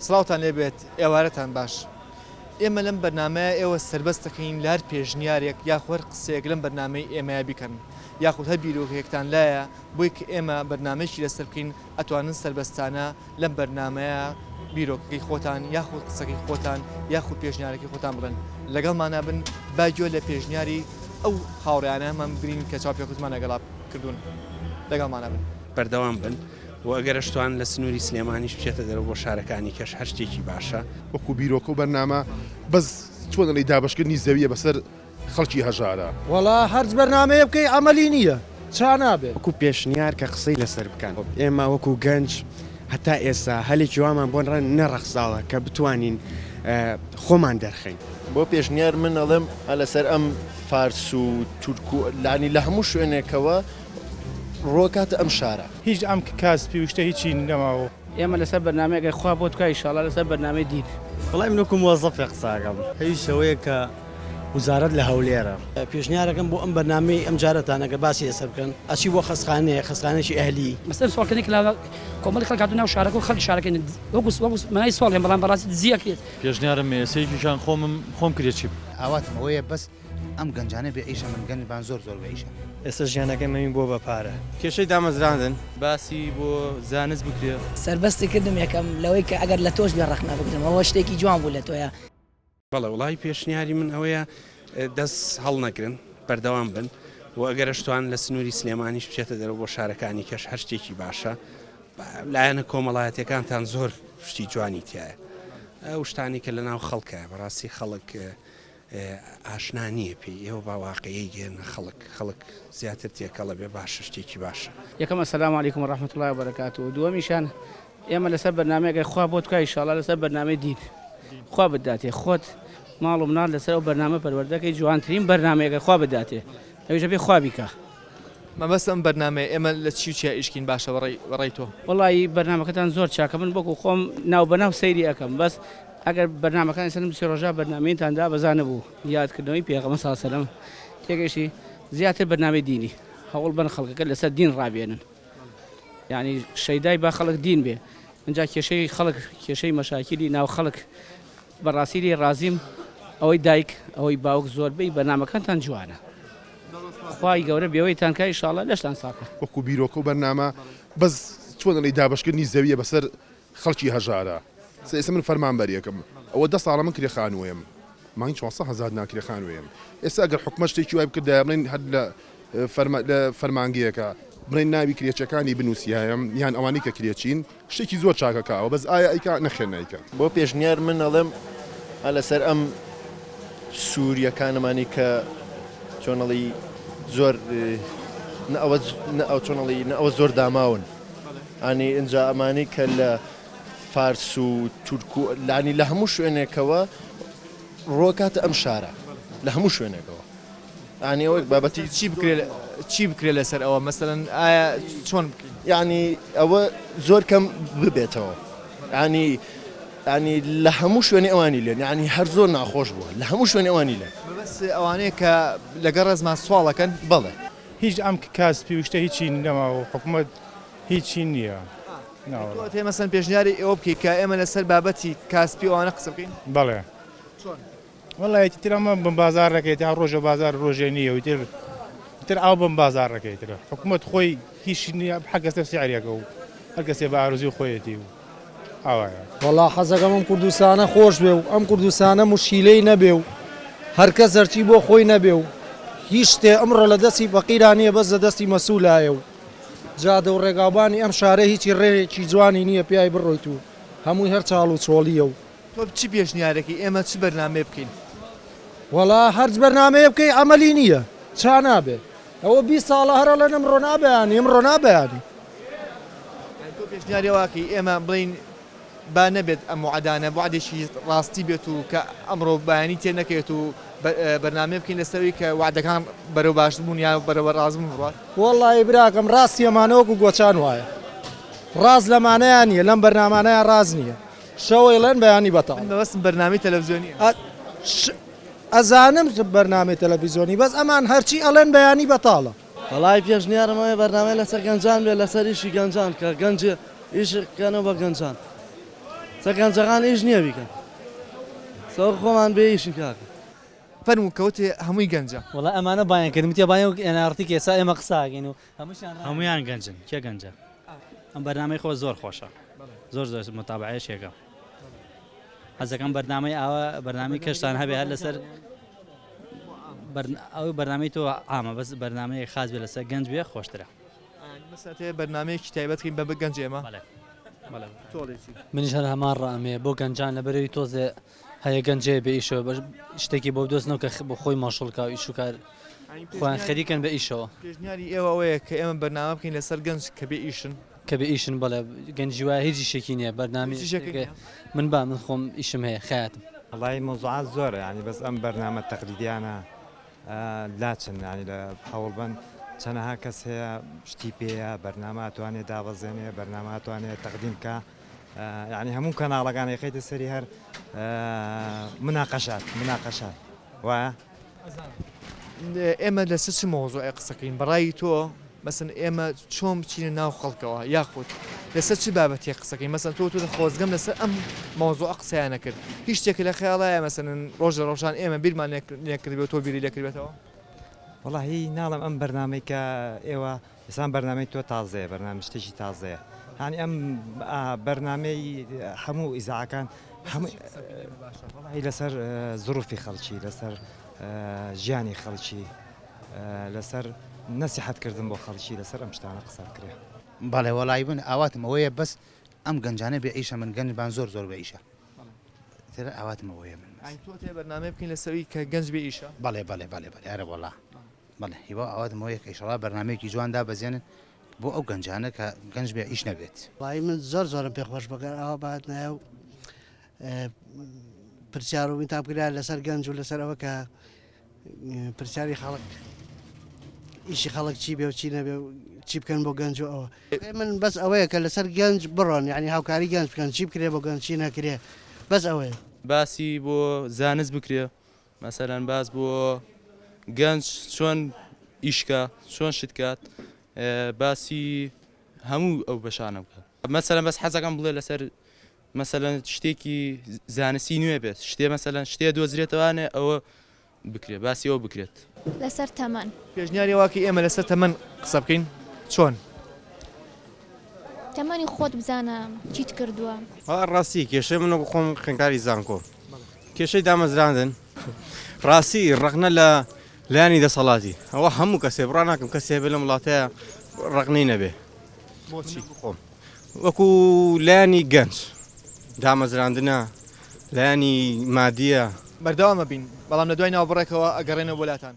سڵاوتان لێبێت ئێوارەتان باش ئێمە لەم بەرنامەیە ئێوە سەربەست دەکەین لە هەر پێشنیارێک یاخۆ هەر قسەیەک لەم بەرنامەی ئێمەیا بیکەن یاخود هەر بیرۆکەیەکتان لایە بۆی کە ئێمە بەرنامەیەکی لەسەر بکەین ئەتوانن سەربەستانە لەم بەرنامەیە بیرۆکەکەی خۆتان یاخود قسەکەی خۆتان یاخود پێشنیارەکەی خۆتان بڵێن لەگەڵمانا بن با گوێ لە پێشنیاری ئەو هاوڕێیانەمان بگرین کە چاوپێکەوتمان لەگەڵا کردوون لەگەڵمانا بن. بەردەوام بن و ئەگەر ئەشتوان لە سنووری سلێمانیش بچێتە دەرەوە بۆ شارەکانی کەش هەر شتێکی باشە. وەکو بیرۆکە و بەرنامە بەس چۆن ئەڵێی دابەشکردنی زەویە بەسەر خەڵکی هەژارە. وەڵا هەرچ بەرنامەیە بکەی عەمەلی نییە چا نابێت. وەکو پێشنیار کە قسەی لەسەر بکەن. ئێمە وەکو گەنج هەتا ئێستا هەلێکی وامان بۆ نەڕەخساوە کە بتوانین خۆمان دەرخەین. بۆ پێشنیار من ئەڵێم لەسەر ئەم فارس و تورک و لانی لە هەموو شوێنێکەوە ڕۆکاتە ئەم شارە. هیچ ئەم کاسپی و شتە هیچی نەماوە. ئێمە لەسەر بەرنامەیەک ئەی خوا بۆت کا ئیشاڵا لەسەر بەرنامەی دین. وەڵای من وەکو مۆزەفێک قسە ئەکەم. ئەویش ئەوەیە کە وزارەت لە هەولێرە. پێشنیارەکەم بۆ ئەم بەرنامەی ئەم جارەتان ئەگەر باسی لەسەر بکەن ئەچی بۆ خەستخانەیەک خەستخانەیەکی ئەهلی. مەسەلەن سواڵکردنێک لە کۆمەڵی خەڵک هاتوو ناو شارەکە و خەڵکی شارەکەی وەکو وەکو مانای سواڵ هەیە بەڵام بەڕاستی دزی ئەکرێت. پێشنیارم ئێسەیەکیشان خۆمم خۆم کرێچی بم. ئاواتم ئەوەیە بەس ئەم گەنجانە بێ ئیشە من گەنج بان زۆر زۆر بێ ئیشە. ئێستا ژیانەکەی مەمی بووە بە پارە. کێشەی دامەزراندن. باسی بۆ زانست بکرێ. سەربەستی کردم یەکەم لەوەی کە ئەگەر لە تۆش بێ ڕەخنە بگرم ئەوە شتێکی جوان بوو لە تۆیا. بەڵێ وەڵاهی پێشنیاری من ئەوەیە دەست هەڵنەگرن بەردەوام بن و ئەگەر ئەشتوان لە سنووری سلێمانیش بچێتە دەرەوە بۆ شارەکانی کەش هەر شتێکی باشە لایەنە کۆمەڵایەتەکانتان زۆر شتی جوانی تایە ئەو شتانی کە لە ناو خەڵکە بەڕاستی خەڵک ئاشنا نییە پێی ئێوە بە واقعی گەێنە خەڵک خەڵک زیاتر تێکەڵە بێ باشە شتێکی باشە. یەکەم السلام علیکم و رحمە اللە و بەرەکاتوه دووەمیشان ئێمە لەسەر بەرنامەیەک ئەی خوا بۆت کا ئیشاڵا لەسەر بەرنامەی دین خوا بتداتێ خۆت ماڵ و مناڵ لەسەر ئەو بەرنامە پەروەردەکەی جوانترین بەرنامەیەکە خوا بتداتێ ئەویش ئەبێ خوا بیکا. مەبەست ئەم بەرنامەیە ئێمە لە چی و چیا ئیشکین باشە بەڕەی تۆ؟ وەڵایی بەرنامەکەتان زۆر چاکە من وەکو خۆم ناو بەناو سەیری ئەکەم بەس ئەگەر بەرنامەکانی سەر سێ ڕۆژە بەرنامەیتان دابەزانبوو یادکردنەوەی پێغەمبەر صلی اللە علیە وسلم تێگەیشتی زیاتر بەرنامەی دینی هەوڵ بەن خەڵکەکە لەسەر دین ڕابێنن یانی شەیدای با خەڵک دین بێ ئینجا کێشەی خەڵک کێشەی مەشاکیلی ناو خەڵک بەڕاستی لێی ڕازیم ئەوەی دایک ئەوەی باوک زۆربەی بەرنامەکانتان جوانە خوای گەورە بێوەیتان کا ئیشاڵا لەشتان ساغ. وەکو بیرۆکە و بەرنامە بەس چۆن ئەڵێی دابەشکردنی زەویە بەسەر خەڵکی هەژارە ئێستا من فەرمانبەرێکم ئەوە دە ساڵە من کرێ خانووەیەم مانگی 400 هەزار دینار کرێ خانووەیەم ئێستا ئەگەر حکومەت شتێکی وای بکردایە بڵێن هەر لە لە فەرمانگەیەکە بڵێن ناوی کرێچیەکانی بنووسیایەم یان ئەوانەی کە کرێچین شتێکی زۆر چاکە کاوە بەس ئایا ئەیکا نەخێر نایکا. بۆ پێشنیار من ئەڵێم لەسەر ئەم سوریەکانمانی کە چۆنەڵی زۆر نە ئەوە نە ئەو چۆنەڵی نە ئەوە زۆر داماون ئانی ئینجا ئەمانی کە لە فارس و تورک و لانی لە هەموو شوێنێکەوە ڕۆکاتە ئەم شارە لە هەموو شوێنێکەوە یانی ئەوەی بابەتی چی بکرێ چی بکرێ لەسەر ئەوە مەسەلەن ئایا چۆن بکەین؟ یانی ئەوە زۆر کەم ببێتەوە یانی یانی لە هەموو شوێنی ئەوانی لێن یانی هەر زۆر ناخۆش بووە لە هەموو شوێنی ئەوانی لێن. مەبەست ئەوانەیە کە لەگەڵ ڕێزمان سواڵ ئەکەن؟ بەڵێ. هیچ ئەم کاسپی و شتە هیچی نەماوە حکومەت هیچی نییە. تۆ ئەتەوێ مەسەلەن پێشنیاری ئەوە بکەی کە ئێمە لەسەر بابەتی کاسپی و ئەوانە قسە بکەین؟ بەڵێ. چۆن؟ وەڵا ئیتر ئەمە بم بازاڕەکەی تا ڕۆژە بازار ڕۆژێ نییە و تر تر ئاو بم بازاڕەکەی تر حکوومەت خۆی هیچ نییە هەر کەسێ سعرێکە و هەر کەسێ بە ئارزوی خۆیەتی و ئاوایە. وەڵا حەزەکەم ئەم کوردستانە خۆش بێ و ئەم کوردستانە موشکیلەی نەبێ و هەرکەس هەرچی بۆ خۆی نەبێ و هیچ شتێ ئەمڕۆ لە دەستی فەقیرا نییە بەس لە دەستی مەسولایە و جادە و ڕێگاوبانی ئەم شارە هیچی ڕێیەکی جوانی نییە پیای بڕۆیت و هەمووی هەر چاڵ و چۆڵییە و تۆ چ پێشنیارەکی ئێمە چ بەرنامەیە بکەین؟ وەڵا هەرچ بەرنامەیە بکەی عەمەلی نییە چا نابێ ئەوە 20 ساڵە هەر ئەڵێن ئەمڕۆ نا بەیانی ئەمڕۆ نا بەیانی. یانی تۆ پێشنیاری ئەوە ئەکەی ئێمە بڵێین با نەبێت ئەم وەعدانە وەعدێکی ڕاستی بێت و کە ئەمڕۆ بەیانی تێ نەکەوێت و بەرنامەیە بکەین لەسەر ئەوەی کە وەعدەکان بەرەو باشبوون یان بەرەوە ڕاستبوون بڕوات؟ وەڵڵاهی براکەم ڕاستی ئەمانە وەکو گۆچان وایە ڕاست لەمانەیا نییە لەم بەرنامانەیا ڕاست نییە. شەوەی ڵێن بەیانی بەتاڵ. من مەبەستم بەرنامەی تەلەفزیۆنیە. ئەزانم بەرنامەی تەلەفیزۆنی بەس ئەمان هەرچی ئەڵێن بەیانی بەتاڵە. وەڵایی پێشنیارم ئەوەیە بەرنامەی لەسەر گەنجان بێت لەسەر ئیشی گەنجان کە گەنج ئیش بکەنەوە بە گەنجان. سە گەنجەکان ئیش نییە بیکەن سەر خۆمان بێ ئیشین کاکە. فەرموو کەوتێ هەمووی گەنجە. وەڵا ئەمانە بایان کردم وتیان بایان وەک NRT کە ئێستا ئێمە قسە ئەکەین و هەمووشیان ڕایان هەموویان گەنجن کێ گەنجە؟ ئەم بەرنامەی خۆ زۆر خۆشە زۆر زۆر متابعەیەش یەکەم حەزەکەم بەرنامەی ئاوا بەرنامەی کەشتان هەبێ هەر لەسەر ئەو بەرنامەی تۆ عامە بەس بەرنامەیەک خاص بێ لەسەر گەنج بێ خۆشترە. مەسەتێ بەرنامەیەکی تایبەت کەین بە گەنج ئێمە منیش هەر هەمان ڕام هەیە بۆ گەنجان لەبەرەوەی تۆزێ هەیە گەنجەیە بێ ئیشەوە بەش شتێکی بۆ بدۆزنەوە کە بۆ خۆی مەشغوڵ کا و ئیش و کار خۆیان خەریکن بە ئیشەوە. پێشنیاری ئێوە ئەوەیە کە ئێمە بەرنامە بکەین لەسەر گەنج کە بێ ئیشن؟ کە بێ ئیشن بەڵێ گەنجی وایە هیچ ئیشێکی نییە بەرنامەی هیچ ئیشێکت نییە؟ من با من خۆم ئیشم هەیە خەیاتم. وەڵایی مەوزوعات زۆرە یانی بەس ئەم بەرنامە تەقلیدیانە لاچن یانی لە هەوڵبەن چەنەها کەس هەیە شتی پێیە بەرنامە ئەتوانێ دابەزێنێ بەرنامە ئەتوانێ تەقدیم کا یانی هەموو کەناڵەکان ئەیخەیتە سەری هەر مناقەشات مناقەشات وایە؟ ئێمە لەسەر چ مەوزوعێک قسەکەین بەڕای تۆ مەسن ئێمە چۆن بچینە ناو خەڵکەوە یاخود لەسەر چ بابەتێک قسەکەین مەسەن تۆ تۆ خۆزگەم لەسەر ئەم مەوزوعە قسەیان نەکرد هیچ شتێک لە خەیاڵایە مەسەن ڕۆژ لە ڕۆژان ئێمە بیرمان لێکردبێت تۆ بیری لێکردبێتەوە وەڵاهی ناڵێم ئەم بەرنامەی کە ئێوە ئێستا بەرنامەی تۆ تازەیە بەرنامە شتێکی تازەیە هانی ئەم بەرنامەی هەموو ئیزاعەکان هەموو وەڵاهی لەسەر زروفی خەڵکی لەسەر ژیانی خەڵکی لەسەر نەسیحەت کردن بۆ خەڵکی لەسەر ئەم شتانە قسە بکرێ. بەڵێ وەڵایی من ئاواتم ئەوەیە بەس ئەم گەنجانە بێ ئیشە من گەنج بان زۆر زۆر بێ ئیشە تر ئاواتم ئەوەیە من بەس. تۆ ئەتەوێ بەرنامەیە بکەین لەسەر ئەوی کە گەنج بێ ئیشە؟ بەڵێ بەڵێ بەڵێ بەڵێ ئەرە وەڵا بەڵێ هیوا ئاواتم ئەوەیە کە ئیشەڵا بەرنامەیەکی جوان دابەزێنن بۆ ئەو گەنجانە کە گەنج بێ ئیش نەبێت. وەڵایی من زۆر زۆرم پێ خۆش بوو گەر ئاوا بهاتنایە و پرسیار و میتاب کرایە لەسەر گەنج و لەسەر ئەوە کە پرسیاری خەڵک ئیشی خەڵک چی بێ و چی نەبێ و چی بکەن بۆ گەنج و ئەوە من بەس ئەوەیە کە لەسەر گەنج بڕۆن یعنی هاوکاری گەنج بکەن چی بکرێ بۆ گەنج چی نەکرێ بەس ئەوەیە. باسی بۆ زانست بکرێ مەسەلەن باس بۆ گەنج چۆن ئیشکا چۆن شت کات باسی هەموو ئەو بەشانە بکات مەسەلەن بەس حەزەکەم بڵێ لەسەر مەسەلەن شتێکی زانستی نوێ بێت شتێ مەسەلەن شتێ دۆزرێتەوانێ ئەوە بکرێت باسی ئەوە بکرێت. لەسەر تەمەن. پێشنیاری واکەی ئێمە لەسەر تەمەن قسە بکەین چۆن؟ تەمەنی خۆت بزانە چیت کردووە. وەڵا ڕاستی کێشەی من وەکو خۆم خوێندکاری زانکۆم کێشەی دامەزراندن ڕاستی ڕەخنە لە لایەنی دەسەڵاتی ئەوە هەموو کەسێ بڕا ناکەم کەسێ بێ لەم وڵاتەیە ڕەخنەی نەبێ بۆچی خۆم وەکو لایەنی گەنج دامەزراندنە لایەنی مادیە. بەردەوام ئەبین بەڵام لە دوای ناوبڕێکەوە ئەگەڕێنەوە بۆ لاتان.